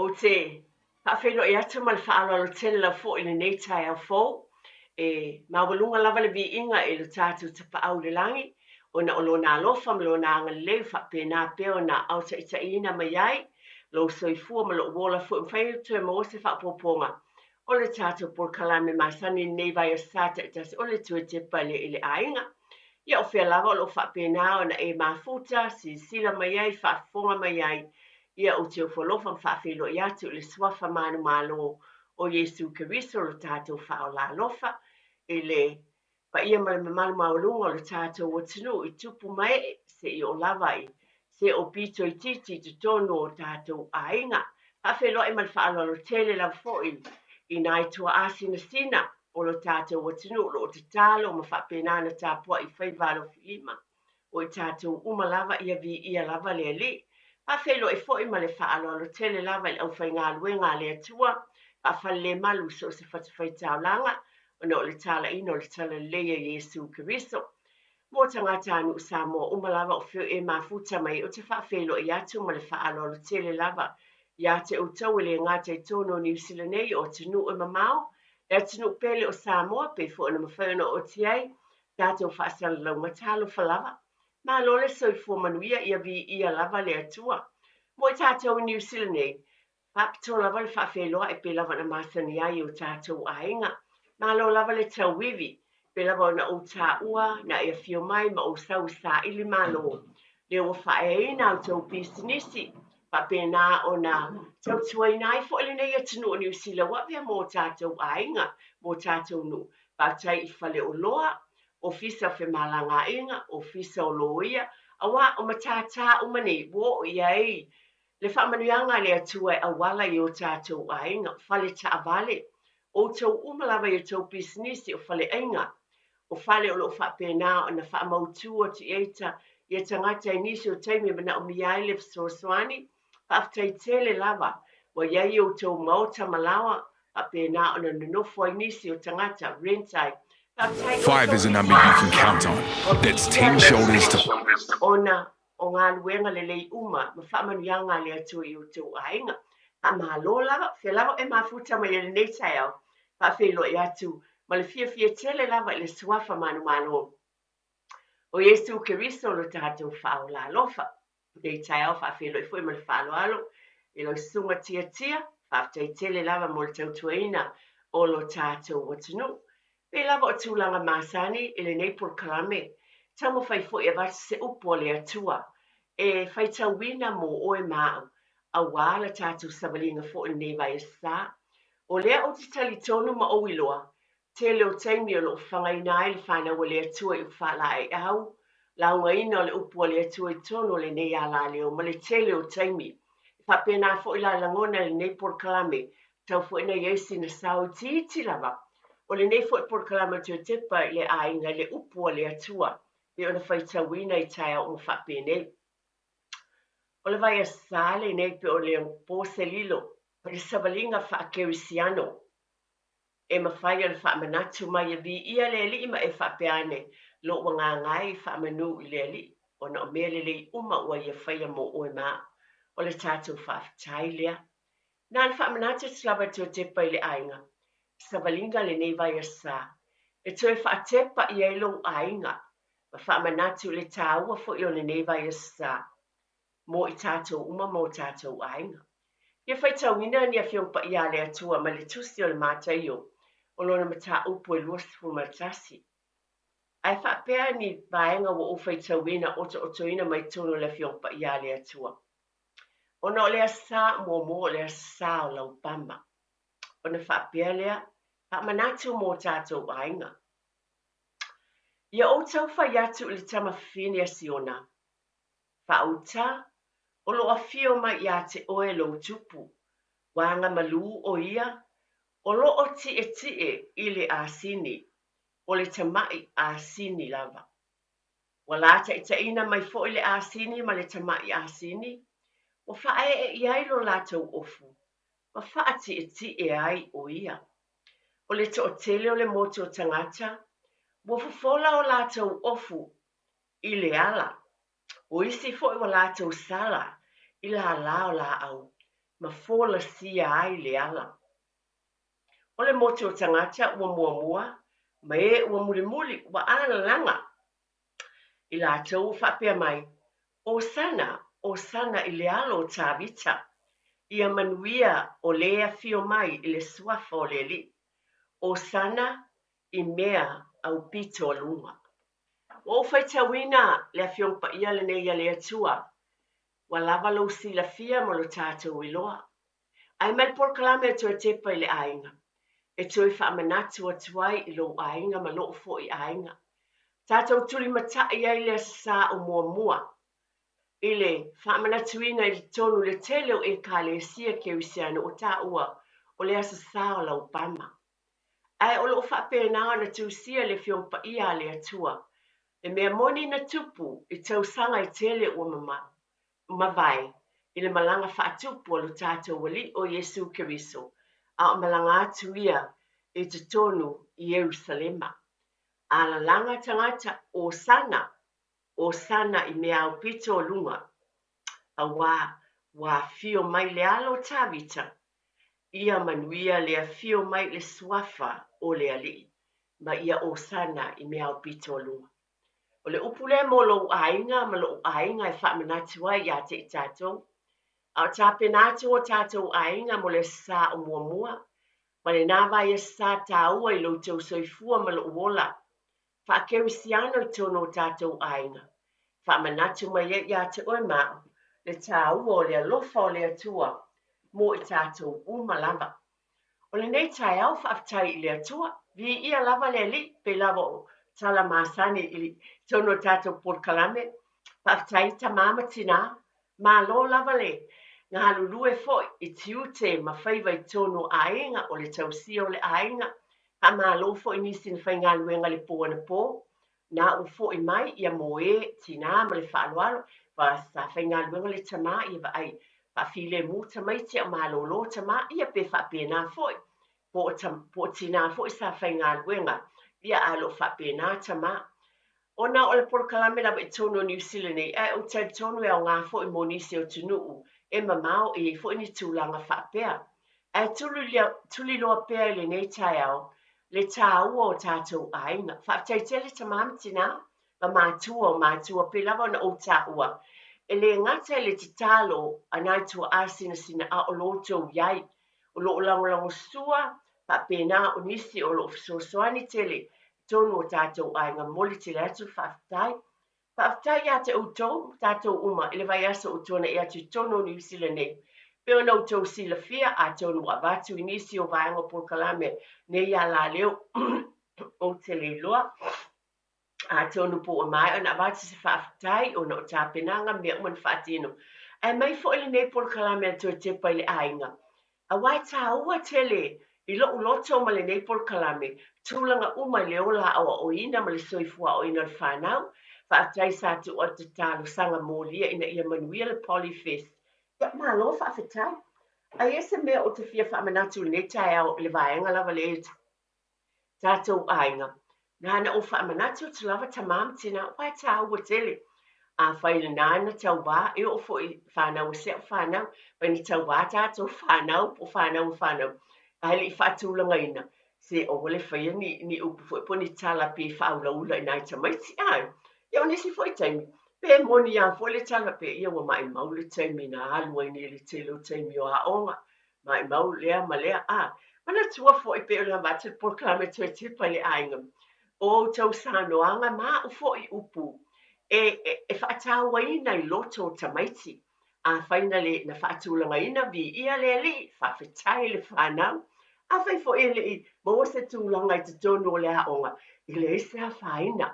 Ou te faafeiloai atu ma le faaaloalo tele lava foi i lenei taeao fou. E maualuga lava le viiga i lo tatou Tapaau i le Lagi, ona o Lona alofa ma Lona agalelei ua faapena pea ona aotaitaiina mai ai lou soifua ma lou ola foi ua mafai ona toe maua se faaopoopoga o le tatou polokalame masani i lenei vaiaso sa taitasi o le Toe Tepa lea i le Aiga. Ia o fea lava o lo o faapena ona e mafuta, silasila mai ai, faafofoga mai ai, Ia ou te ofo alofa ma faafeiloai atu i le Suafa manumalo o Iesu Keriso lo tatou Faaola alofa, i le paia ma le mamalu maualuga o le tatou atunuu i tupu ma ee seia oo lava i se o pito itiiti i totonu o tatou aiga. Faafeiloai ma le faaaloalo tele lava foi i nai tuaa sinasina o lo tatou atunuu o lo o tatalo ma faapena ona tapuai i faiva alofilima o i tatou uma lava ia viia lava le Alii. Faafeiloai foi ma le faaaloalo tele lava i le aufaigaluega a le Atua, faafalelemalu i so o se fatafaitaulaga, ona o le talaina o le Talalelei a Iesu Keriso. Mo tagatanuu Samoa uma lava o fea e mafuta mai ai, ou te faafeiloai atu ma le faaaloalo tele lava ia te outou e le gata i totonu o Niu Sila nei, o atunuu e mamao, le atunuu pele o Samoa, pei foi ona mafai ona oo atu i ai tatou faasalalauga talofa lava. Malo le soifua manuia ia viia lava le Atua. Mo i tatou i Niu Sila nei, faapitoa lava le faafeiloai pei lava ona masani ai o tatou aiga. Malo lava le tauivi, pei lava ona ou taua na e afio mai ma ou sau i saili malo. Lea ua faaeaina a outou pisinisi, faapena ona tautuaina ai foi lenei atunuu o Niu Sila ua avea mo tatou aiga, mo tatou nuu. Faafetai i faleoloa, Ofisa o Femalagaaiga, Ofisa o Loia, aua o matata uma nei ua oo i ai le faamanuiaga a le Atua e auala i o tatou aiga, o fale taavale, outou uma lava i outou pisinisi, o faleaiga, o fale o lo o faapena ona faamautu atu i ai ia tagata i nisi o taimi e manaomia ai le fesoasoani. Faafetai tele lava ua i ai outou maota ma laoa faapena ona nonofo ai nisi o tagata, rent ai. Faafetai i Five outou is a number you can pisinisi count on. o That's viia 10 le shoulders Atua to ona o galuega lelei uma ma faamanuiaga a le Atua i outou aiga. Faamalo lava, fea lava e mafuta mai ai lenei taeao, faafeiloai atu ma le fiafia tele lava i le Suafa manumalo o Iesu Keriso lo tatou Faaola alofa. Lenei taeao faafeiloai foi ma le faaaloalo i lau susuga Tiatia, faafetai tele lava mo le tautuaina o lo tatou atunuu. Pei lava o tulaga masani i lenei polokalame, taumafai foi e avatu se upu a le Atua e faitauina mo oe ma au, aua la tatou savaliga foi i lenei vaiaso sa. O lea ou te talitonu ma ou iloa, Tele o taimi o lo o fagaina ai le fanau a le Atua i upu faalaeiau, laugaina o le upu a le Atua i totonu o lenei alaleo ma le tele o taimi. E faapena foi la lagona i lenei polokalame, tatau foi ona i ai sina sao itiiti lava o lenei foi polokalame o Toe Tepa i le Aiga i le upu a le Atua pei ona faitauina i taeao uma faapenei. O le vaiaso sa lenei pei o le po se lilo i le savaliga faakerisiano. E mafai ona faamanatu mai e viia le Alii ma e faapea ane, Lou agaga e i faamanu i le Alii, ona o mea lelei uma ua Ia faia mo oe ma au. O le tatou faafetai lea. Na ona faamanatu atu lava e toe tepa i le aiga, savaliga lenei vaiaso sa, e toe faatepa i ai lou aiga, ma faamanatu i le taua foi o lenei vaiaso sa. mo i tatou uma ma o tatou aiga. Ia faitauina ni Afioga Paia a le Atua mai le Tusi o le Mataio o lona mataupu e 21. Ae faapea ni vaega ua ou faitauina otootoina mai totonu o le Afioga Paia a le Atua. Ona o le Aso Sa muamua o le Aso Sa o Laupama. Ona faapea lea, faamanatu mo o tatou aiga. Ia outou fai atu i le tama fafine a Siona, Faauta, o lo o afio mai ia te oe lou tupu, ua malū o ia, o lo o tietie i le asini, o le tama'i asini lava. Ua lataitaina mai foi le asini ma le tama'i asini, ua faaee i ai lo latou ofu, ma faatietie ai o ia. O le toatele o le motu o tagata, ua fofola o latou ofu i le ala. O isi foi ua latou sala i lālā o lāʻau. ma folasia ai le ala. O le motu o tagata ua muamua, ma e ua mulimuli ua alalaga i latou ua faapea mai, Osana, Osana i le Alo o Tavita, ia manuia o le afio mai i le suafa o le Alii, Osana i mea aupito a luga. Ua ou faitauina le Afioga Paia lenei a le Atua, ua lava lou silafia ma lo tatou iloa. Ae mai le polokalame a Toe Tepa i le Aiga, e toe faamanatu atu ai i lou aiga ma lou foi aiga. Tatou tulimatai ai le Aso Sa o muamua i le faamanatuina i totonu le tele o Ekalesia Kerisiano ua taua o le Aso Sa o Laupama. Ae o lo o faapena ona tusia le Afioga Paia a le Atua, le mea moni na tupu i tausaga e tele ua mamao, mavae i le malaga faatupu a lo tatou Alii o Iesu Keriso, a o malaga atu ia i totonu i Ierusalema. Alalaga tagata, Osana, Osana i mea aupito o luga, auā ua afio mai le Alo o Tavita, ia manuia le afio mai i le suafa o le Alii, ma ia Osana i mea aupito o luga. O le upu lea mo lou aiga ma lou aiga e faamanatu ai ia te i tatou. A o tapena atu o tatou aiga mo le Aso Sa o muamua, ma lena vaiaso sa taua i lo outou soifua ma lou ola faakerisiano i totonu o tatou aiga. Faamanatu mai ai ia te oe ma au le taua o le alofa o le Atua mo i tatou uma lava. O lenei taeao faafetai i le Atua, viia lava le Alii, pei lava o tala masani i totonu o tatou polokalame. Faafetai tamā ma tinā, malo lava le galulue foi i tiute ma faiva i totonu o aiga, o le tausia o le aiga. Faamalo foi nisi na faigaluega i le po anapo, na ua foi mai ia mo e tinā ma le faaaloalo, wa sa faigaluega le tamā ia vaai faafilemu tamaiti a o malōlō tamā, ia pe faapena foi po o tinā foi sa faigaluega ia ae o lo o faapena tamā. Ona o le polokalame lava i totonu o Niu Sila nei, ae ou te talitonu e aoga foi mo nisi o atunuu e mamao e i ai foi ni tulaga faapea. Ae tuliloa pea i lenei taeao le taua o tatou aiga. Faafetai tele tamā ma tinā ma matua o matua pei lava ona ou taua, e le gata i le tatalo a nai tuaa sinasina a o lo outou i ai, o lo o lagolagosua faapena o nisi o lo o fesoasoani tele i totonu o tatou aiga. Momoli tele atu le faafetai. Faafetai ia te outou, tatou uma i le vaiaso ua tuanai atu i totonu o Niu Sila nei. Pei ona outou silafia, atonu ua avatu i nisi o vaega o polokalame nei alaleo ou te le iloa. Atonu po ua maea ona avatu se faafetai ona o tapenaga mea uma na faatino. Ae mai foi lenei polokalame a le Toe Tepa i le Aiga, aua e taua tele i lou loto ma lenei polokalame tulaga uma i le ola aoaoina ma le soifua aoaoina o le fanau. Faafetai sa tuu atu te talosaga molia ina ia manuia le Polyfest. Ia, malo faafetai. Ae i ai se mea ou te fia faamanatu i lenei taeao i le vaega lava lea tatou aiga, na ona ou faamanatu atu lava tamā ma tinā, aua e tāua tele. Afai lena na tauvā, e oo foi i fanau a si au fanau, fai na tauvā tatou fanau po o fanau a fanau, ae le i faatulagaina, se aua le faia ni, ni upu foi po o ni tala pe faaulaula i nai tamaiti, ae. Ia o nisi foi taimi, pe moni lava foi le tala pe ia ua maimau le taimi na alu ai nei i le tele o taimi o aoga, maimau lea ma lea, a manatua foi pei ona avatu le polokalame Toe Tepa i le Aiga, o outou saunoaga ma au foi upu e, e, e faatauaina i loto o tamaiti. Afai na le na faatulagaina, viia le Alii, faafetai le fanau. Afai foi e le i maua se tulaga i totonu o le aoga, e leai se afaina.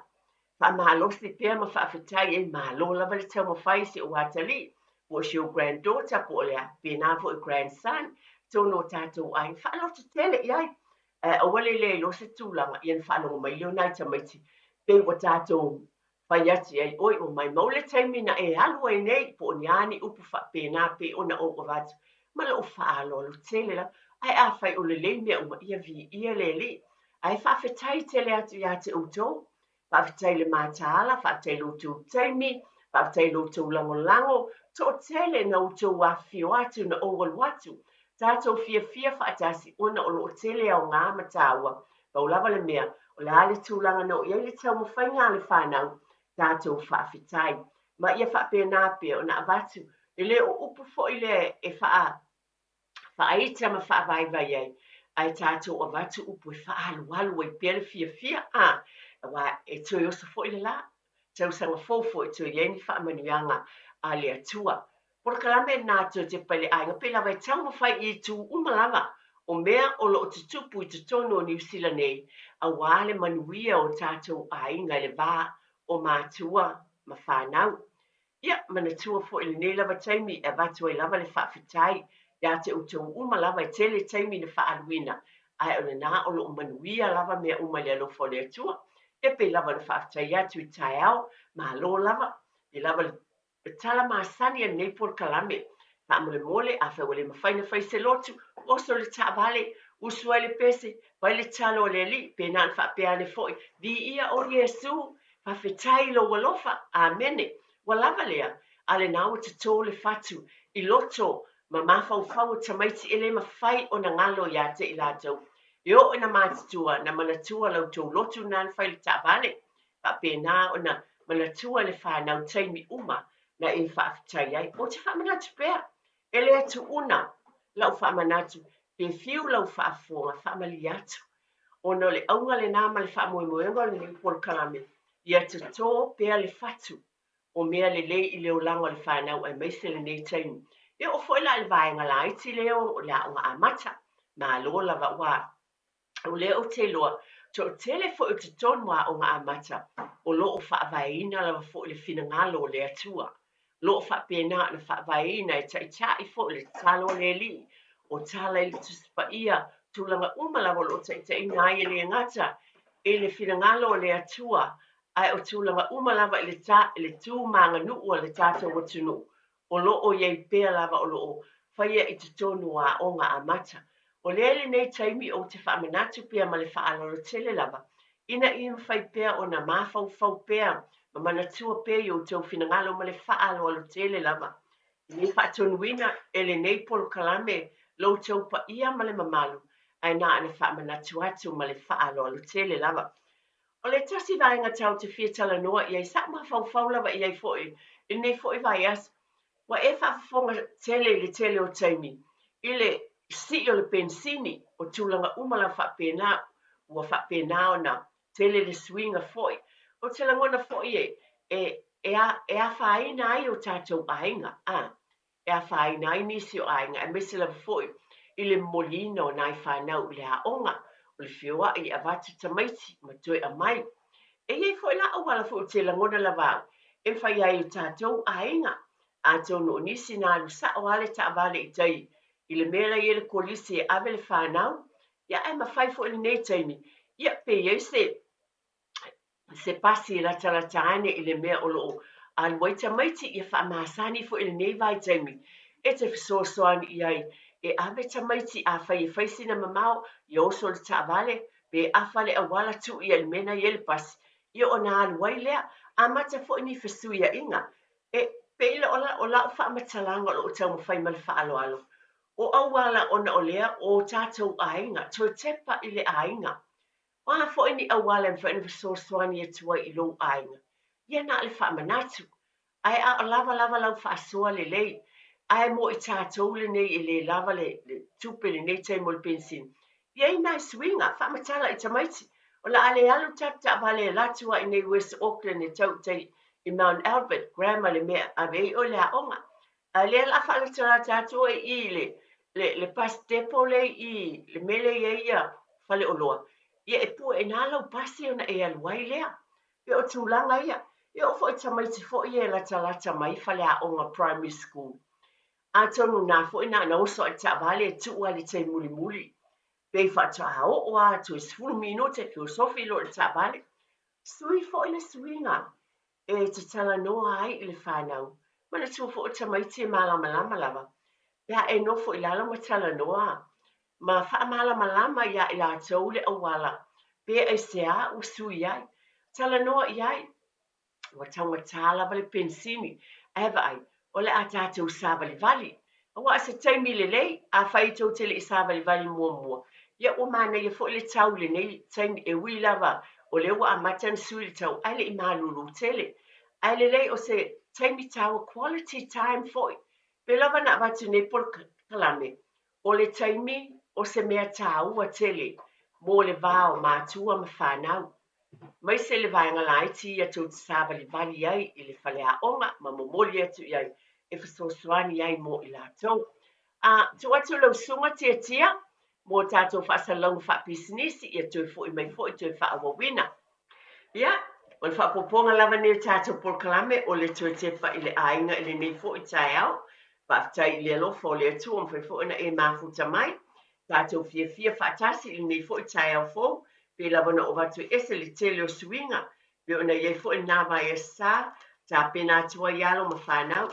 Faamalosi pea ma faafetai ai, malo lava le taumafai i si ou atalii, po o si ou granddaughter, po o le a pēnā foi grandson, totonu o tatou aiga, faalototele i ai. Ae aua le lea iloa se tulaga, ia ona faalogo mai lea o nai tamaiti, pei ua tatou fai atu i ai, oi, ua maimau le taimi na e alu ai nei, po o ni a ni upu faapena pei ona ou avatu, ma lou faaaloalo tele lava. Ae afai o lelei mea uma, ia viia le Alii. Ae faafetai tele atu ia te outou, Faafetai i le mataala, faafetai i lo outou taimi, faafetai i lo outou lagolago, Toatele na outou afifio atu, na ou alu atu, tatou fiafia faatasi ona o lo o tele aoga ma taua. Pau lava le mea, o le a le tulaga na oo i ai le taumafaiga a le fanau, tatou faafetai. Ma ia faapena pea ona avatu, e le o upu foi lea e faa faaita ma faavaivai ai, ae tatou avatu upu e faaalualu ai pea le fiafia, a, aua e toe oso foi le la, tausaga fou foi toe i ai ni faamanuiaga a le Atua. Polokalame lena toe tepa i le aiga, pei lava e taumafai i itu uma lava o mea o lo o tutupu i totonu o Niu Sila nei, aua le manuia o tatou aiga i le va o matua ma fanau. Ia, manatua foi i lenei lava taimi e avatu ai lava le faafetai ia te outou uma lava e tele taimi na faaaluina, ae o lena o lo o manuia lava mea uma i le alofa o le Atua. Ia pei lava ona faafetai atu i taeao, malo lava, pei lava le tala masani a lenei polokalame. Faamolemole, afai ua le mafai ona fai se lotu, oso le taavale, usu ai le pese, fai le tatalo a le Alii, pe na ona faapea ane foi, Viia o Iesu, faafetai i lou alofa, Amene. Ua lava lea, a lena ua toto le fatu i loto ma mafaufau o tamaiti e le mafai ona galo ia te i latou. E oo ina matutua, na manatua la outou lotu na na fai i le taavale. Faapena ona manatua le fanau taimi uma na e faafetai ai. Ou te faamanatu pea, e le tuuna lau faamanatu, pe fiu lau faafofoga, faamalie atu. Ona o le auga lena ma le faamoemoega o lenei polokalame, ia toto pea le fatu o mea lelei i le olaga o le fanau aemaise lenei taimi. E oo foi la i le vaega laiti lea o le aoga amata, malo lava aua o lea ou te iloa, toatele foi o totonu o aoga amata o lo o faavaeina lava foi le finagalo o le Atua. O lo o faapena ona faavaeina e taitai foi le tatalo a le Alii, o tala i le Tusi Paia, tulaga uma lava o lo o taitaiina ai e le gata i le finagalo o le Atua, ae o tulaga uma lava i le ta, i le tu ma aganuu a le tatou atunuu, o lo o i ai pea lava o lo o faia i totonu o aoga amata. O lea i lenei taimi ou te faamanatu pea ma le faaaloalo tele lava, ina ia mafai pea ona mafaufau pea ma manatua pea i outou finagalo ma le faaaloalo tele lava. E le faatonuina e lenei polokalame lo outou paia ma le mamalu, ae na ona faamanatu atu ma le faaaloalo tele lava. O le tasi vaega tatou te fia talanoa i ai, sa ou mafaufau lava i ai foi i lenei foi vaiaso, ua e faafofoga tele i le tele o taimi i le sii o le penisini, o tulaga uma lava faapena, ua faapena ona tele le suiga foi. Ou te lagona foi e, e, e, a, e afaina ai o tatou aiga, a, e afaina ai nisi o aiga, aemaise lava foi i le momoliina o nai fanau i le aoga, o le feoai e avatu tamaiti ma toe aumai. E i ai foi la auala foi ou te lagona lava au e mafai ai e tatou aiga, atonu o nisi na alu sao lava le taavale i tai i le mea la e i ai le kolisi e ave le fanau, ia ae mafai foi i lenei taimi, ia pe i ai se se pasi e latalata ane i le mea o lo o alu ai tamaiti, ia faamasani foi i lenei vaitaimi e te fesoasoani i ai e ave tamaiti afai e fai sina mamao, ia oso le taavale pe afa le auala tuu ia i le mea na i ai le pasi, ia ona alu ai lea. Amata foi ni fesuiaiga. E pei o lau faamatalaga o lo o taumafai ma le faaaloalo, o auala ona o lea o tatou aiga, toe tepa i le aiga. O a foi ni auala e mafai ona fesoasoani atu ai i lou aiga, ia na o le faamanatu. Ae a o lava lava lau faasoa lelei, ae mo i tatou lenei e le lava le, le tupe i lenei taimi o le penisini, i ai nai suiga, faamatala i tamaiti, o le a le alu tatou taavale e alu atu lava i inei i West Auckland e tau i tai i Mount Albert, Grammar le mea e ave ai oe i le aoga. A o lea o le a faalatalata atu oe i i le, le, le bus depot lea i i, le mea lea e i ai ia faleoloa, ia e pue i ina lau pasi ona e alu ai lea. Pei o tulaga ia. E oo foi i tamaiti foi ia e latalata mai faleaoga primary school. Atonu na foi na ona oso lava i le taavale e tuu lava i le taimi mulimuli. Pei faatoa oo lava toe 10 minute feosofi loa i le taavale. Sui foi le suiga e tatalanoa ai i le fanau. Manatua foi o tamaiti e malamalama lava pe a e nofo i lalo ma talanoa ma faamalamalama iā i latou le auala pe aisea ua sui ai. Talanoa i ai, ua taugata lava le penisini, ae vaai, O le a tatou savalivali. Aua o se taimi lelei, afai tou te le i savalivali muamua, ia ua manaia foi le tau i lenei taimi, e ui lava o lea ua amata ona sui le tau, ae le i malulu tele. Ae lelei o se taimi taua, quality time foi. Pei lava ona avatu nei polokalame, o le taimi o se mea taua tele mo le va o matua ma fanau. Aemaise le vaega laiti ia tou te savalivali ai i le faleaoga ma momoli atu i ai e fesoasoani ai mo i latou. A tuu atu lau susuga Tiatia mo tatou faasalalauga faapisinisi, ia toe foi mai foi toe faaauauina. Ia, o le faaopoopoga lava lenei o tatou polokalame o le toe tepa i le aiga i lenei foi taeao. Faafetai i le alofa o le Atua ua mafai foi ona e mafuta mai. Tatou fiafia faatasi i lenei foi taeao fou, pei lava ona ou avatu e ese le tele o suiga, pei ona i ai foi lena vaiaso sa tapena atu ai alo ma fanau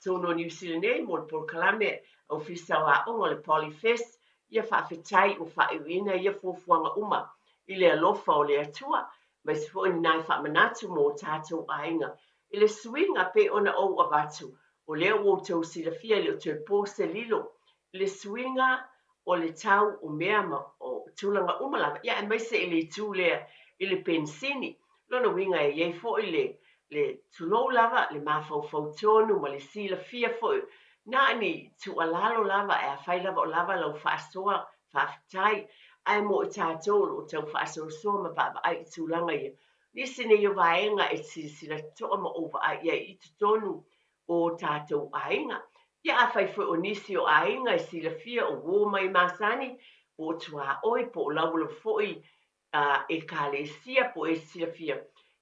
totonu o Niu Sila nei mo le polokalame Ofisa o Aoga o le Polyfest. Ia faafetai ua faaiuina ia fuafuaga uma i le alofa o le Atua, aemaise foi lena e faamanatu mo tatou aiga i le suiga pei ona ou avatu, o lea ua outou silafia e le o toe po se lilo i le suiga o le tau o mea ma o tulaga uma lava, ia aemaise i le itu lea i le penisini. Lona uiga e i ai foi le, le tulou lava, le mafaufau tonu ma le silafia foi, na o ni tuualalo lava, ae afai lava o lava lau faasoa, faafetai. Ae mo i tatou o lo o tau faasoasoa ma vaavaai i tulaga ia, nisi nei o vaega e silasila totoa ma ou vaai i ai i totonu o tatou aiga. Ia afai foi o nisi o aiga e silafia o uo mai masani, po o tuaoi, po o laualava foi ekalesia, po o e silafia,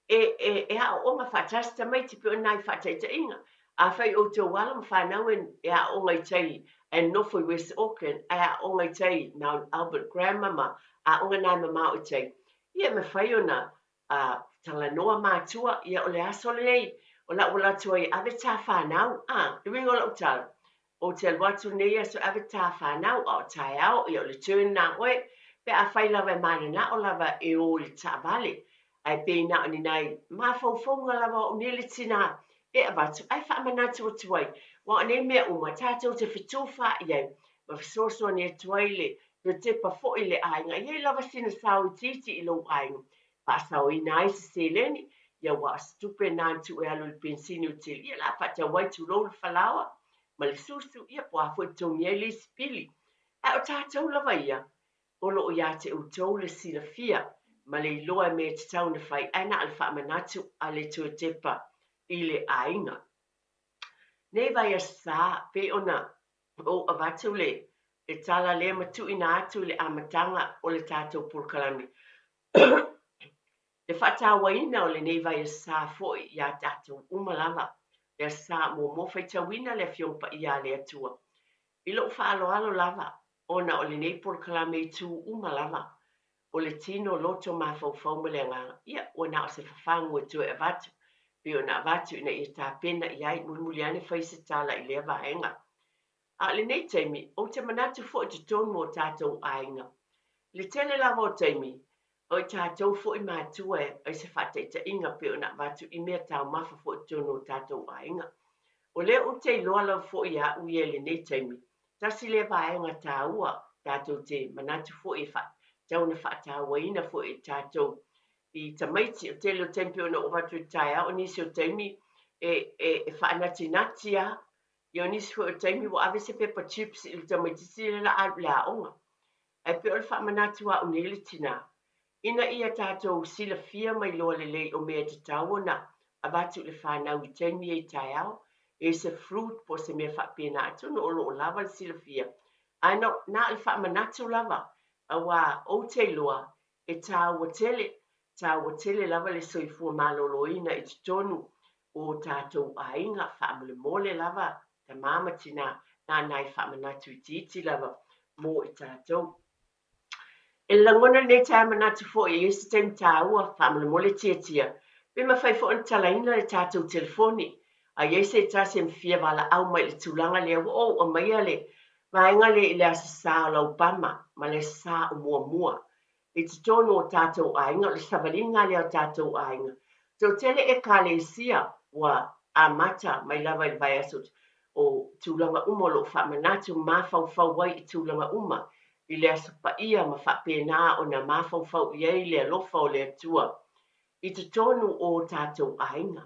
e, e, e aooga faatasi tamaiti pei o nai faataitaiga. Afai o outou alo ma fanau e, e aooga i tai ae nofo i West Auckland, ae aooga i tai Mount Albert Grammar ma aoga nai mamao i tai, ia e mafai ona a talanoa matua, ia o le aso lenei o la'u alu atu ai e ave tā fanau, a, le uiga o la'u tala, ou te alu atu lenei aso e ave tā fanau, a o taeao, ia o le turn na oe, pe afai lava e manana'o lava e o i le taavale, ae pei na o ni nai mafaufauga lava o au nei le tinā e avatu, ae faamanatu atu ai, aua o nei mea uma tatou te fetufaai ai ma fesoasoani atu ai le toe tepa foi i le aiga. E i ai lava sina sao itiiti i lou aiga, faasaoina ai se seleni, ia aua o se tupe lena na tuu e alu i le penisini o tele, ia o le a faatau ai, tulou, le falaoa ma le susu, ia po o a foi e totogi ai le isi pili. Ae o tatou lava ia, o lo o ia te outou le silafia ma le iloa i mea e tatau ona fai, ae na o le faamanatu a le toe tepa i le aiga. Nei vaiaso sa, pei ona ou avatu le tala lea ma tuuina atu i le amataga o le tatou polokalame, Le faatauaina o lenei vaiaso sa foi iā tatou uma lava, le Aso Sa muamua faitauina le Afioga Paia a le Atua. I lou faaaloalo lava, ona o lenei polokalame i itu uma lava, o le tino, loto, mafaufau ma le agaga, ia, ua na o se fafagu e toe avatu, pei ona avatu ina ia tapena i ai, mulimuli ane fai se tala i lea vaega. A o lenei taimi, ou te manatu foi i totonu o tatou aiga. I le tele lava o taimi, o i tatou foi matua e ai se faataitaiga pei ona avatu i mea taumafa foi i totonu o tatou aiga. O lea ou te iloa lava foi ia au ia i lenei taimi, tasi lea vaega taua tatou te manatu foi e tatau ona faatauaina foi e tatou i tamaiti. O le tele o taimi pei ona ou avatu i le taeao, o nisi o taimi e, e, e faanatinati lava. Ia o nisi foi o taimi ua ave se pepa chips i le tamaitiiti lea la alu i le aoga. Ae pei o le faamanatu a au nei le tinā, ina ia tatou silafia ma iloa lelei o mea e tatau ona avatu i le fanau i taimi ia i taeao, e se fruit po o se mea faapena atonu o lo o lava le silafia, ae na o le faamanatu lava, aua ou te iloa e taua tele, taua tele lava le soifua maloloina i totonu o tatou aiga, faamolemole lava tama ma tina, na nai faamanatu itiiti lava mo i tatou. E lagona lenei taeao manatu foi e i ai se taimi taua, faamolemole tiatia, pe mafai foi ona talaina le tatou telefoni. A i ai se tasi e fia valaau mai i le tulaga lea, ua ou aumaia le vaega lea i le Aso Sa o Laupama ma le Aso Sa o Muamua. I totonu o tatou aiga, o le savaliga lea o tatou aiga. Toatele Ekalesia ua amata mai lava i le vaiaso. O tulaga uma o lo o faamanatu ma mafaufau ai i tulaga uma i le Aso Paia ma faapena ona mafaufau i ai le alofa o le Atua i totonu o o tatou aiga.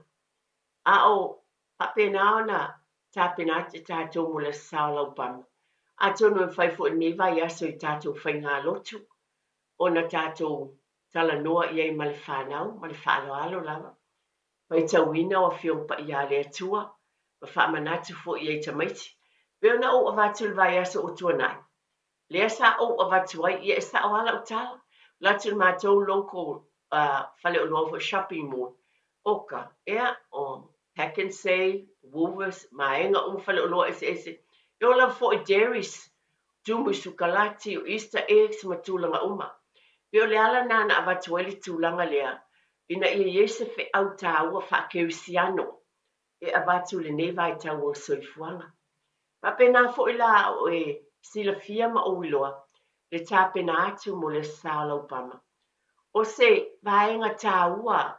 A o faapena ona tapena atu tatou mo le Aso Sa o Laupama, atonu e mafai foi i lenei vaiaso i tatou faigalotu ona tatou talanoa i ai ma le fanau ma le faaaloalo lava. Faitauina o Afioga Paia a le Atua ma faamanatu foi i ai tamaiti. Pei ona ou avatu i le vaiaso ua tuanai, lea sa ou avatu ai, ia e sao lava lau tala, alu atu i le matou local faleoloa foi shopping mall, oka, ea, o Pak'nSave, Woolworths, vaega uma faleoloa eseese, e oo lava foi i dairies, tumu i sukalati, o Easter eggs ma tulaga uma. Pei o le ala lena na avatu ai le tulaga lea, ina ia i ai se feau taua faakerisiano e avatu i lenei vaitau o le soifuaga. Faapena foi la a o e silafia ma ou iloa le tapena atu mo le Aso Sa o Laupama. O se vaega taua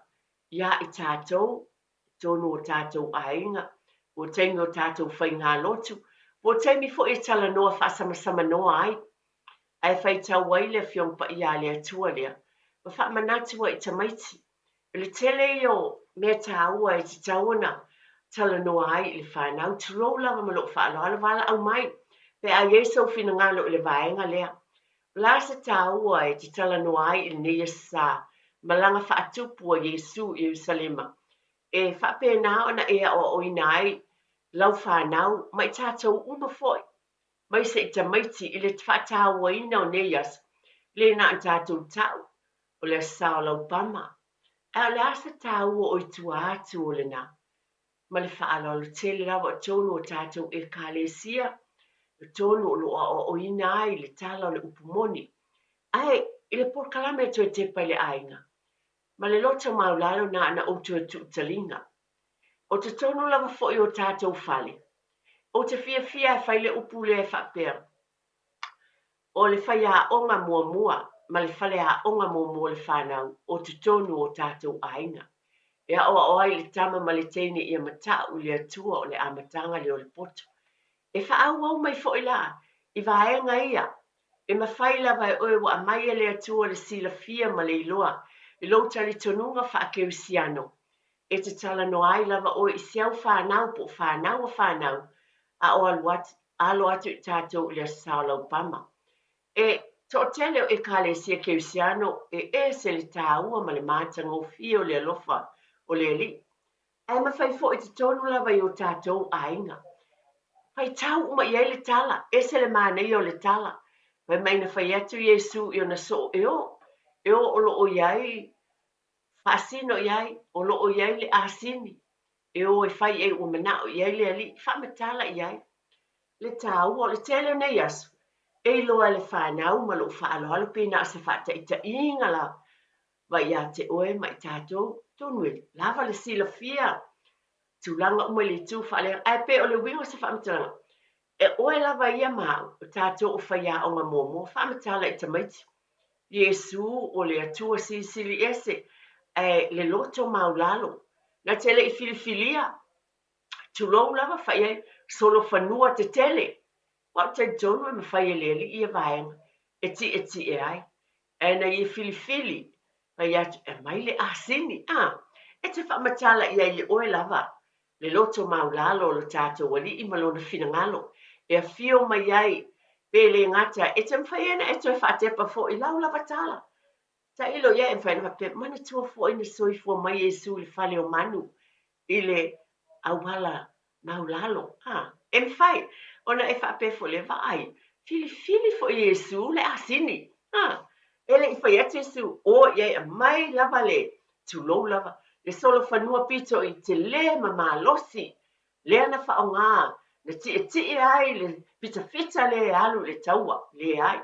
iā i tatou, i totonu o tatou aiga, po o taimi o tatou faigalotu, po o taimi foi e talanoa faasamasamanoa ai, ae faitau ai le Afioga Paia a le Atua lea, ma faamanatu ai i tamaiti. O le tele ia o mea taua e tatau ona talanoa ai i le fanau, tulou lava ma lou faaaloalo, valaau mai pe a i ai sou finagalo i le vaega lea. O le a se taua e te talanoa ai i lenei Aso Sa, malaga faatupu a Iesu i Ierusalema, e faapena ona e aoaoina ai lau fanau ma i tatou uma foi, maise i tamaiti i le faatauaina o nei aso, le na ona tatou tau o le Aso Sa o Laupama, ae o le a se taua o i tua atu o lena? Ma le faaaloalo tele lava o totonu o tatou Ekalesia, o totonu o lo o aoaoina ai le tala o le upu moni. Ae i le polokalame e toe tepa i le aiga, ma le loto maulalo na ona ou toe tuutaliga. O totonu lava foi o tatou fale, ou te fiafia e fai le upu lea e faapea, O le faiaoga muamua ma le faleaoga muamua o le fanau o totonu o tatou aiga. E aoao ai le tama ma le teine ia matau i le Atua o le amataga lea o le poto. E faaauau mai foi la i vaega ia, e mafai lava e oe ua aumai e le Atua le silafia ma le iloa i lou talitonuga faakerisiano, e te talanoa ai lava oe i si au fanau po o fanau a fanau a o alu atu, alo atu i tatou i le Aso Sa o Laupama. E toatele o Ekalesia Kerisiano e ese le taua ma le matagofie o le alofa o le Alii, ae mafai foi i totonu lava i o tatou aiga. Faitau uma i ai le tala, ese le manaia o le tala. Fai mai na fai atu Iesu i ona soo e o, e o o lo o i ai faasino i ai, o lo o i ai le asini e o e fai i ai ua manao i ai le Alii, faamatala i ai le taua o le tele o nei aso, e iloa e le fanau ma lou faaaloalo pe na o se faataitaiga lava ia te oe ma i tatou, atonu e lava le silafia tulaga uma i le itu faaleaga, ae pei o le uiga o se faamatalaga, e oe lava ia ma au, o tatou o faiaoga muamua, faamatala i tamaiti, Iesu o le Atua Silisili Ese, ae le loto maulalo, na te le i filifilia, tulou lava, fai ai, solofanua tetele, aua ou te talitonu e mafai e le Alii ia vaega e tietie ai, ae na ia filifili, fai atu, e aumai le asini, a, e te faamatala i ai e oe lava le loto maulalo o lo tatou Alii ma Lona finagalo e afio mai ai, pe le gata, e te mafai ai ona e toe faatepa foi i lau lava tala. Tailo i ai, e mafai ona faapea, manatua foi na soifua mai Iesu i le fale o manu i le auala maulalo. A, e mafai ona e faapea foi lea, vaai, filifili foi Iesu le asini. A, e le i fai atu Iesu, o i ai, aumai lava le, tulou lava, le solofanua pito i tele ma malosi, lea na faaaoga, na tietie ai le fitafita lea e alu i le taua. Leai.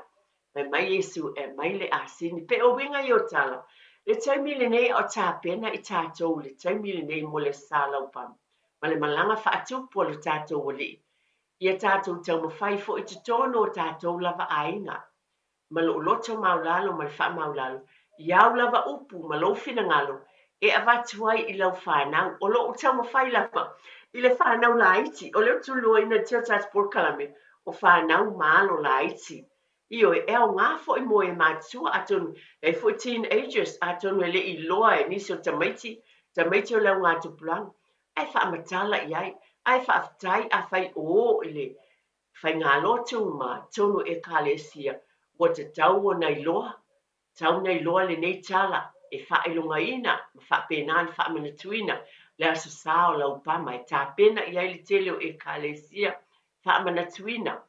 Fai mai Iesu, e aumai le asini. Pei o uiga ia o tala, le taimi lenei a o tapena i tatou i le taimi lenei mo le Aso Sa Laupama ma le malaga faatupu a lo tatou Alii, ia tatou taumafai foi i totonu o tatou lava aiga, ma lou loto maulalo ma le faamaulalo, i au lava upu ma lou finagalo e avatu ai i lau fanau. O lou taumafai lava I le fanau laiti, o lea ou te iloaina i le tele o tatou polokalame, o fanau ma alo laiti. Ioe, e aoga foi mo e matutua, atonu e i ai foi teenagers, atonu e le i iloa e nisi o tamaiti, tamaiti o le augatupulaga, ae faamatala i ai, ae faafetai afai o o i le faigalotu ma totonu o Ekalesia, ua tatau ona iloa, tatau ona iloa lenei tala e faailogaina ma faapena ona faamanatuina le Aso Sa o Laupama e tapena i ai le tele o Ekalesia faamanatuina.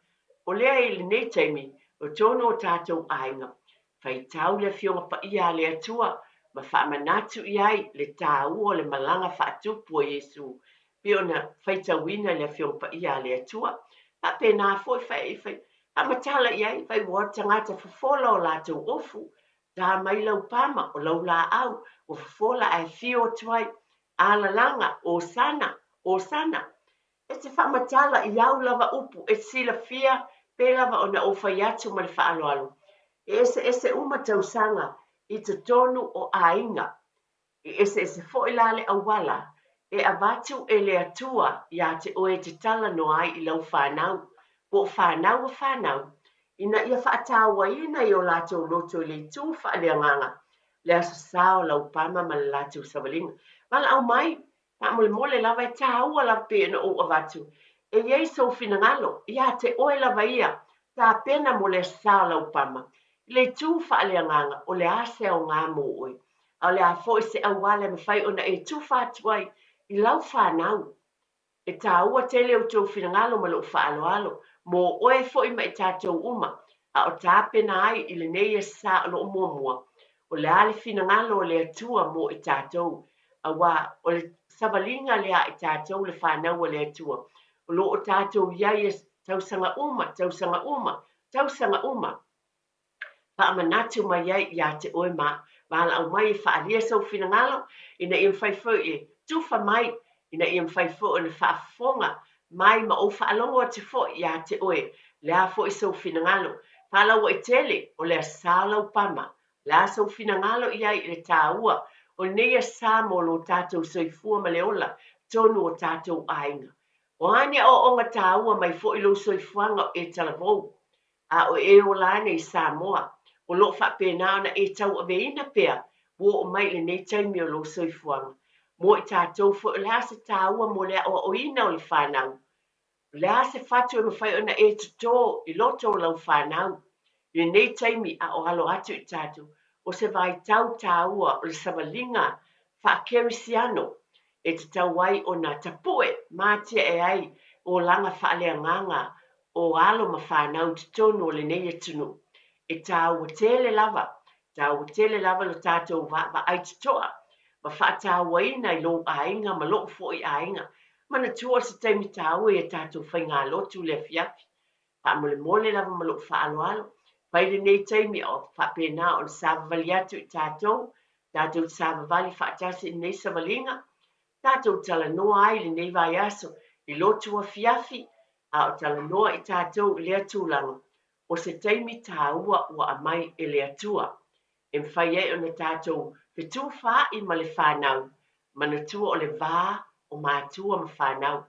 O lea i lenei taimi, o totonu o tatou aiga, faitau le Afioga Paia a le Atua ma faamanatu i ai le taua o le malaga faatupu a Iesu pei ona faitauina i le Afioga Paia a le Atua. Faapena foi fai, fai, faamatala i ai, fai ua tagata fofola o latou ofu, ta mai lau pama, o lau laau, ua fofola ae afio atu ai, alalaga, Osana, Osana. E te faamatala i au lava upu e te silafia pei lava ona ou fai atu ma le faaaloalo, e eseese uma tausaga i totonu o aiga. E eseese foi la le auala e avatu e le Atua iā te oe e te talanoa ai i lau fanau, po o fanau a fanau, ina ia faatauaina i o latou loto i le itu faaleagaga, le Aso Sa o Laupama ma le latou savaliga. Valaau mai, Faamolemole lava, e tāua lava pei ona ou avatu, e i ai sou finagalo, iā te oe lava ia, tapena mo le Aso Sa o Laupama. I le itu faaleagaga, o le a se aoga mo oe? A o le a foi se auala e mafai ona e tufa atu ai i lau fanau? E tāua tele outou finagalo ma lou faaaloalo, mo oe foi ma i tatou uma, a o tapena ai i lenei Aso Sa o lo o muamua, o le a le finagalo o le Atua mo i tatou, aua o le savaliga lea a i tatou le fanau a le Atua, o lo o tatou i ai tausaga uma, tausaga uma, tausaga uma, faamanatu mai ai ia te oe ma valaau mai e faaalia sou finagalo ina ia mafai foi e tufa mai, ina ia mafai foi ona faafofoga mai ma ou faalogo atu foi ia te oe le a foi sou finagalo. Faalauaitele, o le Aso Sa o Laupama, o le a sou finagalo i ai i le taua o lenei Aso Sa mo lo tatou soifua ma le ola tonu o tatou aiga. O a ni aoaoga taua mai foi lou soifuaga o e talavou, a o e ola ana i Samoa, o lo o faapena ona e tauaveina pea ua oo mai i lenei taimi o lou soifuaga. Mo i tatou foi, o le a se taua mo le aoaoina o le fanau? O le a se fatu e mafai ona e totō i loto o lau fanau i lenei taimi a o alo atu i tatou? O se vaitau taua o le savaliga faa-Kerisiano e tatau ai ona tapue ma atiae ai olaga faaleagaga o alo ma fanau i totonu o lenei atunuu. E tāua tele lava, tāua tele lava lo tatou vaavaai totoa ma faatauaina i lou aiga ma lo'u foi aiga. Manatua o se taimi tāua i a tatou faigalotu i le afiafi. Faamolemole lava ma lo'u faaaloalo, fai lenei taimi a o faapena ona savavali atu i tatou, tatou te savavali faatasi i lenei savaliga, tatou talanoa ai i lenei vaiaso i lotu afiafi, a o talanoa i tatou i lea tulaga, o se taimi tāua ua aumai e le Atua, e mafai ai ona tatou fetufaai ma le fanau, manatua o le va o matua ma fanau.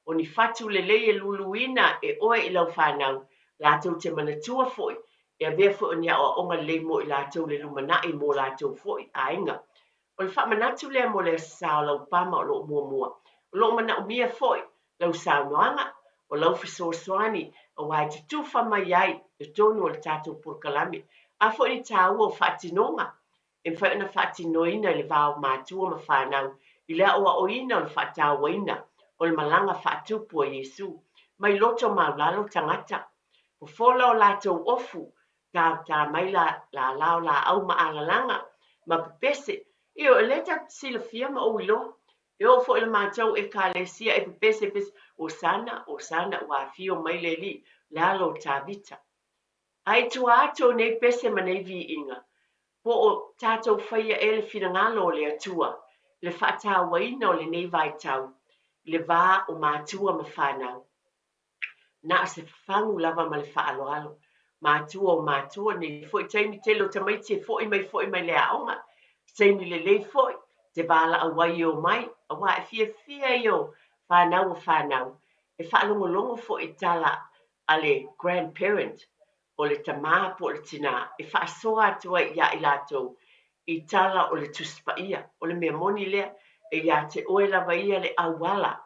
O ni fatu lelei e luluina e oe i lau fanau, latou te manatua foi, e avea foi o ni aoaoga lelei mo i latou le lumanai mo latou foi aiga. O le faamanatu lea mo le Aso Sa o Laupama o lo o muamua. O lo o manaomia foi lau saunoaga, o lau fesoasoani aua e tutufa mai ai i totonu o le tatou polokalame. A foi ni taua o faatinoga e mafai ona faatinoina i le va o matua ma fanau i le aoaoina o le faatauaina o le malaga faatupu a Iesu mai loto maulalo tagata. Fofola o latou ofu, tātā mai la lala o laau ma alalaga ma pepese. Ioe, o lea tatou te silafia ma ou iloa, e oo foi i le matou Ekalesia e pepese, pepese, Osana, Osana, ua afio mai le Alii, le alo o Tavita. A i tua atu o nei pese ma nei viiga, po o tatou faia ea le finagalo o le Atua i le faatauaina o lenei vaitau i le va o matua ma fanau? Na o se fafagu lava ma le faaaloalo. Matua o matua, nei foi taimi tele o tamaiti e foi mai foi mai le aoga, se taimi lelei foi te valaau ai e omai, aua e fiafia ia o fanau a fanau, e faalogologo foi i tala a le grandparent, o le tamā po o le tinā, e faasoa atu ai iā i latou i tala o le Tusi Paia. O le mea moni lea, e iā te oe lava ia le auala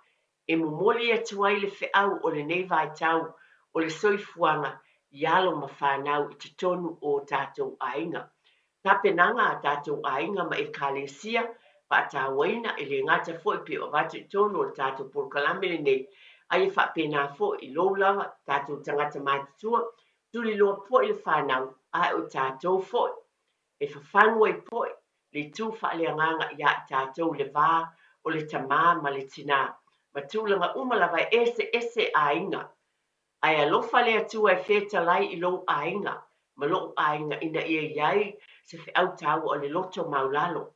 e momoli atu ai le feau o lenei vaitau o le soifuaga i alo ma fanau i totonu o tatou aiga. Tapenaga a tatou aiga ma ekalesia faatauaina e le gata foi pe o avatu i totonu o le tatou polokalame lenei, ae faapena foi i lou lava tatou tagata matutua, tuliloa foi le fanau, ae o tatou foi e fafagu ai foi le itu faaleagaga iā i tatou i le va o le tamā ma le tinā ma tulaga uma lava e eseese aiga. Ae alofa le Atua e fetalai i lou aiga ma lou aiga ina ia i ai se feau taua o le loto maulalo.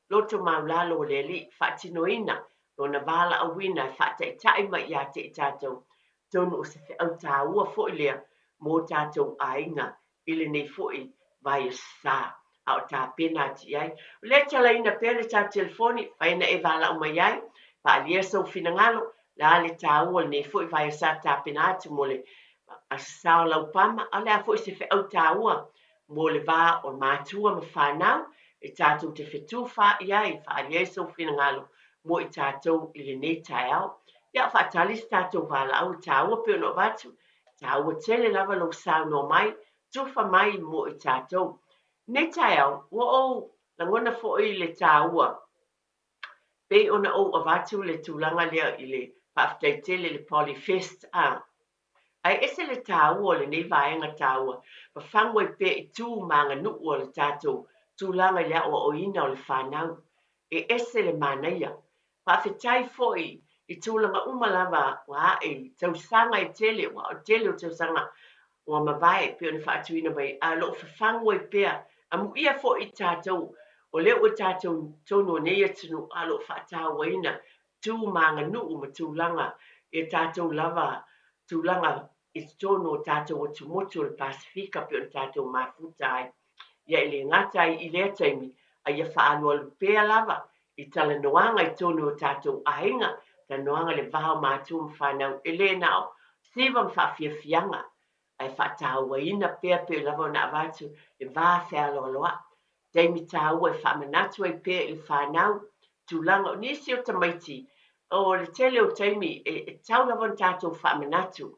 Loto maulalo o le Alii, faatinoina lona valaauina e faataitai mai ia te i tatou, tonu o se feau taua foi lea mo tatou aiga i lenei foi vaiaso sa a o tapena atu i ai. O lea e talaina pea le tatou telefoni, mafai ona e valaau mai ai, faaalia sou finagalo, le a le taua o lenei foi vaiaso sa tapena atu mo le Aso Sa o Laupama, a o le a foi se feau taua mo le va o matua ma fanau e tatou te fetufaai ai, faaalia ai sou finagalo mo i tatou i lenei taeao. Ia, faatali se tatou valaau e taua pei ona avatu, taua tele lava lou saunoa mai, tufa mai mo i tatou. Nei taeao, ua ou lagona foi le taua, pei ona ou avatu le tulaga lea i le faafetai tele le Polyfest a. Ae ese le taua o lenei vaega taua, fafagu ai pea i tu ma aganuu o le tatou tulaga i le aoaoina o le fanau. E ese le manaia. Faafetai foi i tulaga uma lava ua ae i tausaga e tele, ua o tele o tausaga ua mavae pei ona faatuina mai, a o loo fafagu ai pea. Amuia foi i tatou, o lea ua tatou tonu o nei atunuu, a o loo faatauaina tu ma aganuu ma tulaga e tatou lava tulaga i totonu o tatou atumotu o le Pasefika pei ona tatou mafuta ai. Ia e le gata ai i lea taimi, a ia faaalualu pea lava i talanoaga i totonu o tatou aiga, talanoaga le va o matua ma fanau, e le na o siva ma faafiafiaga, ae faatauaina pea pei lava ona avatu le va fealoaloai. Taimi taua e faamanatu ai pea i le fanau, tulaga o nisi o tamaiti, o le tele o taimi e tau lava ona tatou faamanatu.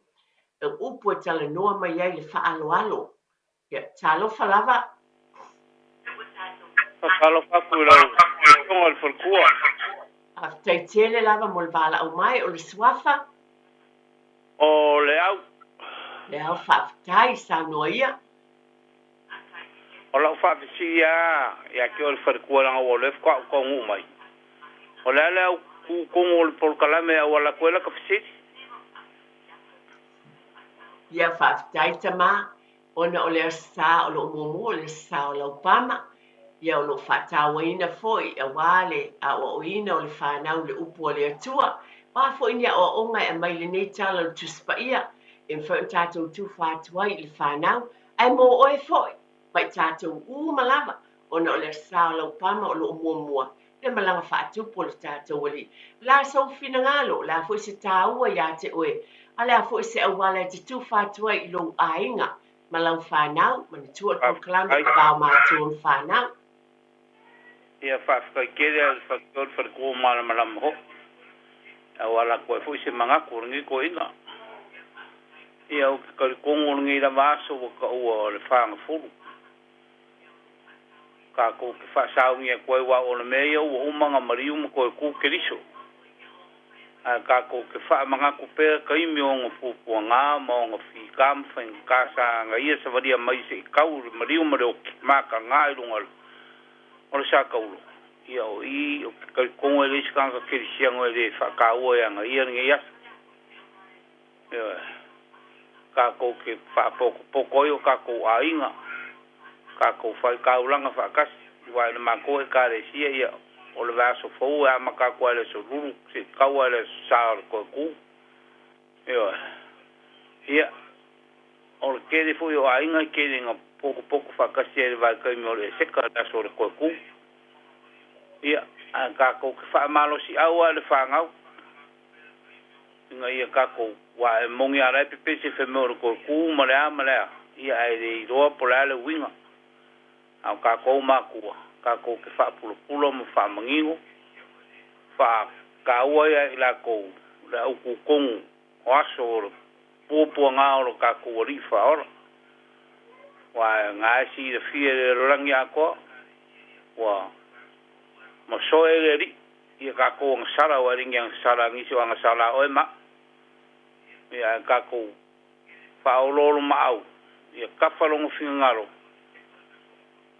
E upu e talanoa mai ai le faaloalo. Ia, talofa lava. Talofa atu i lau afioga i le faletua. Faafetai tele lava mo le valaau mai o le suafa. O le au. Le au, faafetai, saunoa ia. O lau faafesili lava ia te oe le faletua leaga ua o lea faatoa ou taunuu mai. O le a le au tutonu o le polokalame e auala atu ai lata fesili? Ia, faafetai tamā, ona o le Aso Sa o loo muamua o le Aso Sa o Laupama, ia o loo faatauaina foi auā le aoaoina o le fanau i le upu a le Atua. O a foi ni aoaoga e aumai i lenei tala o le Tusi Paia e mafai ona tatou tufa atu ai i le fanau, ae mo oe foi ma i tatou uma lava, ona o le Aso Sa o Laupama o loo muamua le malaga faatupu o le tatou Alii. O le a sou finagalo, o le a foi se taua iā te oe, a o le a foi se auala e te tufa atu ai i lou aiga ma lau fanau, manatua le polokalame Faafetai. i va o matua ma fanau. Ia, faafetai tele lava i le faletua le faletua malamalama foi. Auala atu ai foi se manatu o lenei toeaina. Ia, ou te talitonu o lenei lava aso ua taua o le fagafulu. Tatou te faasauni atu ai aua o le mea ia ua uma ona maliu ma toe tu Keriso. Ae tatou te faamanatu pea taimi o ona puapuaga ma ona fita ma faigata sa agaia savalia mai se'i tau i le maliu ma le oti mataga i luga o le sa taulo. Ia o i ou te talitonu e leai se tagata kerisiano e lē faataua e agaia lenei aso. Ioe, tatou te faapotopoto ai o tatou aiga, tatou faitaulaga faatasi, aua i le matou ekalesia, ia o le vaiaso fou e amata atu ai i le aso Lulu se'i tau ai i le Aso Sa o le Toetū. Ioe, ia o le tele foi o aiga e tele ina potopoto faatasi ai i le vaitaimi o le Eseka le aso o le Toetū. Ia ae tatou te faamalosiau lava i le fanau. Ina ia takou uā e moni a la e pepesi fai mai o le toe kū ma le a ma le a, ia ae le iloa po o le a le uiga. A o takou matua, takou te faapulapula ma faamanino, faataua ia i latou le aututonu o aso o le puapuaga o lo tatou Alii Faaola. Uā na e silafia e le lalolagi atoa, ua masoe le Alii ia takou agasala, aua e le ni agasala a nisi o agasala a oe ma au. Ia ae tatou faaoloolomaau ia tafa lona finagalo,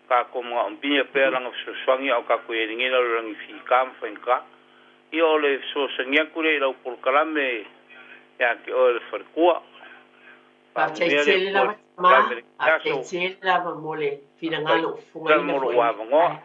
tatou manaomia pea lana fesoasoani a o tatou i ai i lenei lalolagi fita ma faigata. Ia o le fesoasoani atu lea i lau polokalame ia te oe le faletua. Faafetai Faamanuia le tele Atua i lava le Tamā, polokalame i lenei faafetai aso. tele lava mo le Faafetai finagalo o fofogaina mo foi lou i lenei avanoa. taeao.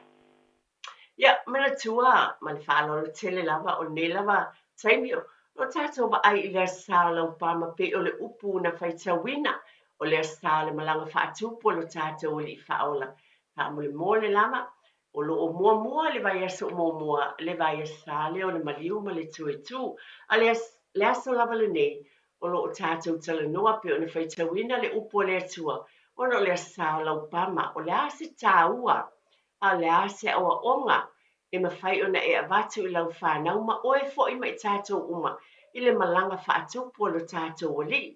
Ia, manatua ma le faaaloalo tele lava o lenei lava taimi o lo tatou vaai i le Aso Sa o Laupama pei o le upu na faitauina o le Aso Sa o le malaga faatupu a lo tatou Alii Faaola. Faamolemole lava, o lo o muamua le vaiaso muamua le vaiaso sa lea o le maliu ma le toe-tu. A le, le aso lava lenei, o lo o tatou talanoa pei ona faitauina le upu a le Atua, ona o le Aso Sa o Laupama, o le a se taua a o le a se aoaoga e mafai ona e avatu i lau fanau ma oe foi ma i tatou uma i le malaga faatupu a lo tatou Alii.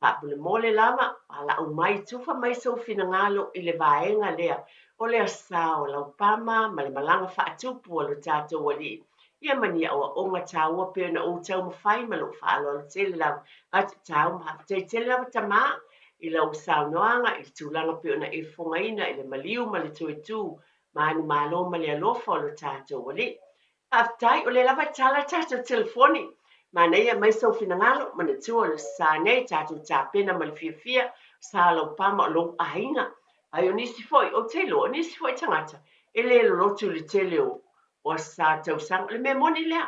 Faamolemole lava, valaau mai, tufa mai sou finagalo i le vaega lea o le Aso Sa o Laupama ma le malaga faatupu a lo tatou Alii. Ia ma ni aoaoga taua pei ona ou taumafai ma lou faaaloalo tele lava. Atu tau ma faafetai tele lava Tamā i lau saunoaga i le tulaga pei ona e fofogaina i le maliu ma le toe-tu manumalo ma le alofa o lo tatou Alii. Faafetai, o lea lava e tala le tatou telefoni. Manaia mai sou finagalo, manatua o le sa nei, tatou tapena ma le fiafia, sa Laupama o lou aiga. Ai o nisi foi, ou te iloa, o nisi foi tagata, e le lolotu i le tele o aso sa tausaga. O le mea moni lea.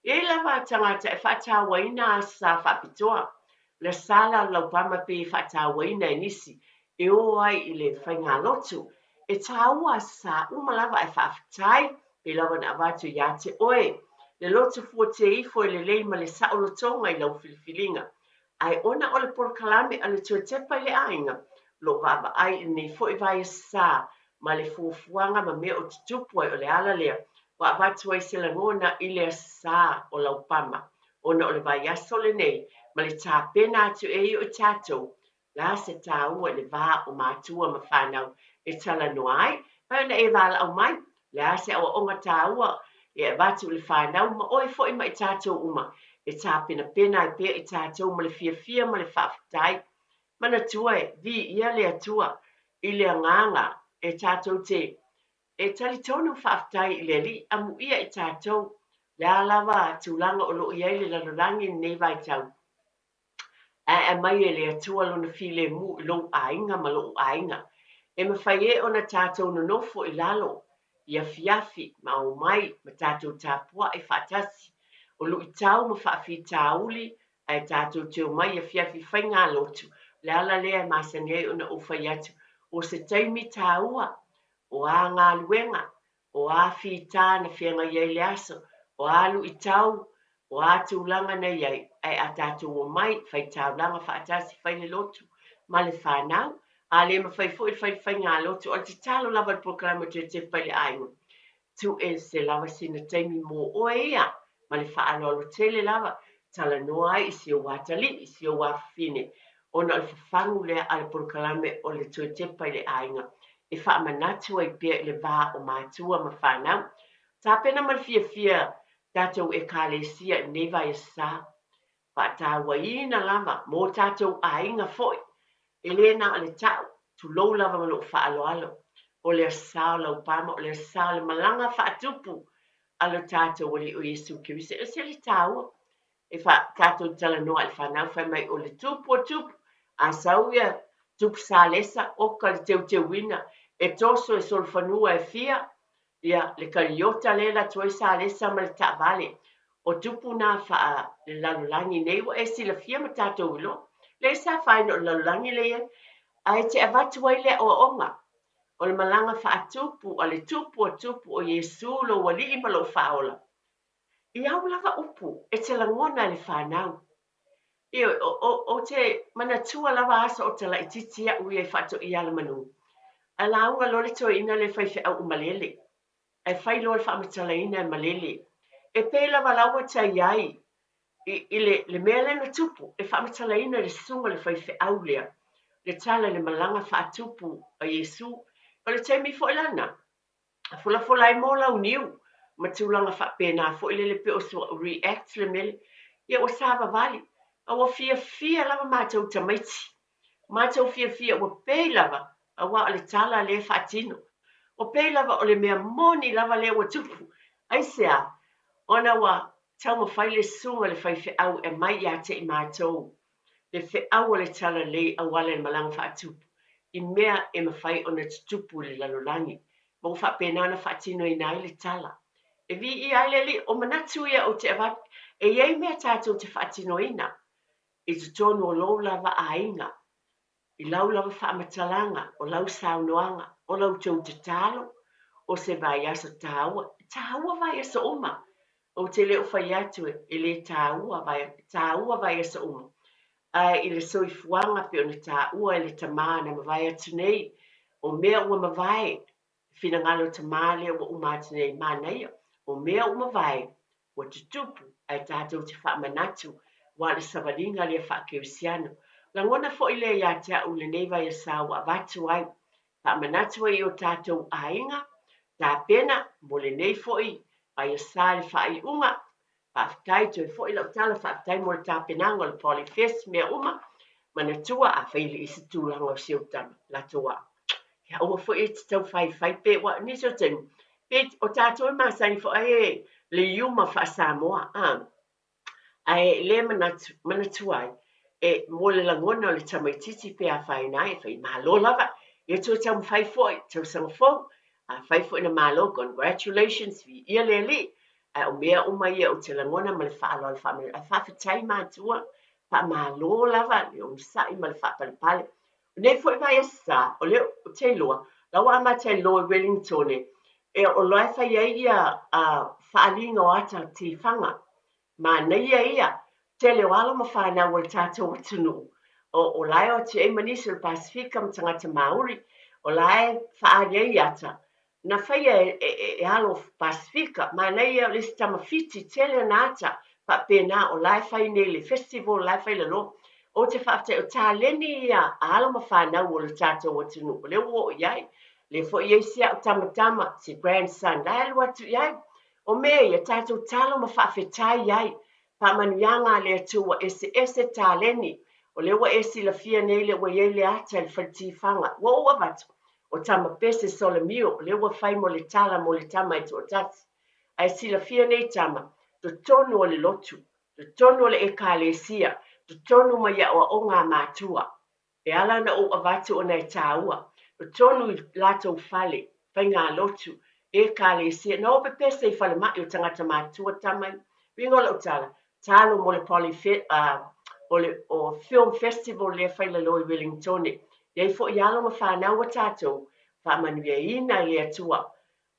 E i ai lava tagata e faatauaina aso sa faapitoa. O le sa la o Laupama pei e faatauaina e nisi e o ai i le faigalotu. E taua aso sa uma lava ae faafetai pei lava ona avatu ia te oe le loto fuatia ifo e lelei ma le saolotoga i lau filifiliga. Ae ona o le polokalame a le Toe Tepa i le Aiga, o lo o vaavaai i lenei foi vaiaso sa ma le fuafuaga ma mea o tutupu ai, o le ala lea ua avatu ai se lagona i le aso sa o Laupama, ona o le vaiaso lenei ma le tapena atu e ia o i tatou la se taua i le va o matua ma fanau e talanoa ai. Fai ona e valaau mai, le a se aoaoga taua e avatu i le fanau ma oe foi ma i tatou uma e tapenapena ai pea i tatou ma le fiafia ma le faafetai. Manatua e, viia le Atua i le agaga e tatou te e talitonu faafetai i le Alii, amuia i tatou le a lava tulaga o lo o i ai le lalolagi i lenei vaitau. Ae aumai e le Atua Lona filemu i lou aiga ma lo'u aiga, e mafai e ona tatou nonofo i lalo i afiafi ma omai ma tatou tapua'i faatasi, o lu'itau ma faafitauli, ae tatou te omai i afiafi faigalotu. O le ala lea e masani ai ona ou fai atu, o se taimi taua, o a galuega, o a fita na feagai ai i le aso, o a lu'itau, o a tulaga na i ai, ae a tatou omai, fai taulaga faatasi, fai le lotu ma le fanau. A le mafai foi le fai le faigalotu, o le tatalo lava i le polokalame o Toe Tepa i le Aiga, tuu ese lava sina taimi mo oe ia, ma le faaaloalo tele lava, talanoa ai i si ou atalii, i si ou afafine, ona o le fafagu lea a le polokalame o le Toe Tepa i le Aiga, e faamanatu ai pea i le va o matua ma fanau. Tapena ma le fiafia tatou Ekalesia i lenei vaiaso sa, faatauaina lava mo tatou aiga foi, e le na o le ta'u, tulou lava ma lou faaaloalo, o le Aso Sa o Laupama, o le Aso Sa o le malaga faatupu a lo tatou Alii o Iesu Keriso. E ese le taua e fa tatou talanoa i le fanau fai mai o le tupu o tupu, a sau ia tupu Salesa, oka le teuteuina, e toso e solofanua e fia ia le kaliota lea e alu atu ai Salesa ma le taavale. O tupu na faalelalolagi nei ua e silafia ma tatou iloa. Leai se afaina o le lalolagi lea e i ai, ae te avatu ai le aoaoga o le malaga faatupu a le tupu o tupu o Iesu lou Alii ma lou Faaola. I au lava upu e te lagona e le fanau. Ioe, ou te manatua lava aso o talaititi au ia i Faatoia Alamanu, ae lauga loa le toeaina lea faifeau o malele, ae fai loa le faamatalaina e malele. E pei lava la ua ta i ai i le mea lea na tupu, e faamatalaina e le susuga i le faifeau lea le tala i le malaga faatupu a Iesu. O le taimi foi lana, folafola ai mo launiu ma tulaga faapena foi lele pei o sua react le mele. Ia ua savavali, a ua fiafia lava matou tamaiti. Matou fiafia ua pei lava, aua o le tala lea e faatino. Ua pei lava o le mea moni lava lea ua tupu. Aisea? Ona ua taumafai le susuga i le faifeau e aumai ia te i matou le feau o le talalelei auala i le malaga faatupu i mea e mafai ona tutupu i le lalolagi, ma ua faapena ona faatinoina ai le tala. E viia ai le Alii, o manatu ia ou te avatu, e i ai mea tatou te faatinoina i totonu o lou lava aiga, i lau lava faamatalaga, o lau saunoaga, o la outou tatalo, o se vaiaso taua. E taua vaiaso uma. Ou te le o fai atu e le taua, e taua vaiaso uma. Ae i le soifuaga pei ona taua e le tama na mavae atu nei, o mea ua mavae, finagalo tama lea ua uma atu nei, manaia, o mea ua mavae, ua tutupu, ae tatou te faamanatu, aua o le savaliga lea faakerisiano. Lagona foi lea ia te au i lenei vaiasa ua avatu ai, faamanatu ai i o tatou aiga, tapena mo lenei foi vaiasa i le faaiuga. Faafetai, toe foi lau tala, faafetai mo le tapenaga o le Polyfest, mea uma. Manatua, afai e le i se tulaga o si ou tama, latou aoga. Ia aua foi e te tau faifai pe ua nisi o taimi, pe o tatou e masani foi ai e le iuma faa-Samoa, a. Ae le manatu, manatua ai, e mo le lagona o le tamaitiiti pe afaina ai, e fai malo lava, ia toe taumafai foi, tausaga fou, afai foi na malo, congratulations, viia le Alii. Ae o mea uma ia ou te lagona ma le faaaloalo faamalo. Ae faafetai matua, faamalo lava le onosai ma le faapalepale. O nei foi vaiaso sa, o lea ou te iloa, la ua amata e loa i Wellingtone, e o la e fai ai ia faaaliga o ata tifaga. Manaia ia, tele o alo ma fanau o le tatou atunuu, o la e o atu i ai ma nisi o le Pasefika ma tagata Māori, o la e faaali ai ata, na faia e alo Pasefika. Manaia o le isi tama Fiti, tele ana ata, faapena, o la e fai nei le festival, o la e fai lalo. Ou te faafetai, o taleni ia a alo ma fanau o le tatou atunuu, o lea ua oo i ai. Lea foi e i ai si au tamatama, si grandson, la e alu atu i ai. O mea ia, tatou talo ma faafetai ai. Faamanuiaga a le Atua ua eseese taleni. O lea ua e silafia nei lea ua i ai le ata i le fale tifaga. Ua ou avatu, o tama pese Solomio, o lea ua fai mo le tala mo le tama e toatasi. Ae silafia nei tama, totonu o le lotu, totonu o le ekalesia, totonu mai aoaoga a matua. E ala ona ou avatu ona e taua, totonu i latou fale, faigalotu, ekalesia, na o pepese i falemai o tagata matutua tama ia. Uiga o lau tala, talo mo le Poly o le o Film Festival lea fai lalo i Wellingtone. E i ai foi alo ma fanau a tatou, faamanuiaina e le Atua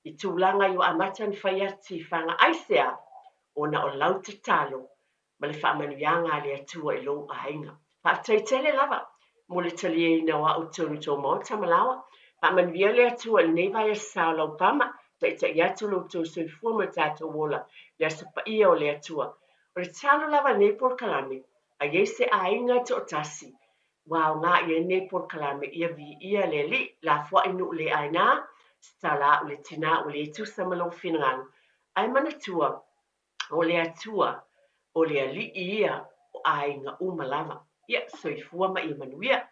i tulaga i ua amata ona fai atu tifaga. Aisea? Ona o lau tatalo ma le faamanuiaga a le Atua i lou aiga. Faafetai tele lava mo le taliaina o au i totonu o tou maota ma laoa. Faamanuia le Atua i lenei vaiaso sa o Laupama, taitai atu lo outou soifua ma le tatou ola i le aso paia o le Atua. O le tatalo lava i lenei polokalame, a i ai se aiga e toatasi ua aoga i ai lenei polokalame, ia viia le Alii, lafoai nuu le aina, se tala a'u le tina ua le tusa ma lou finagalo. Ae manatua, o le Atua, o le Alii ia o aiga uma lava. Ia, soifua ma ia manuia.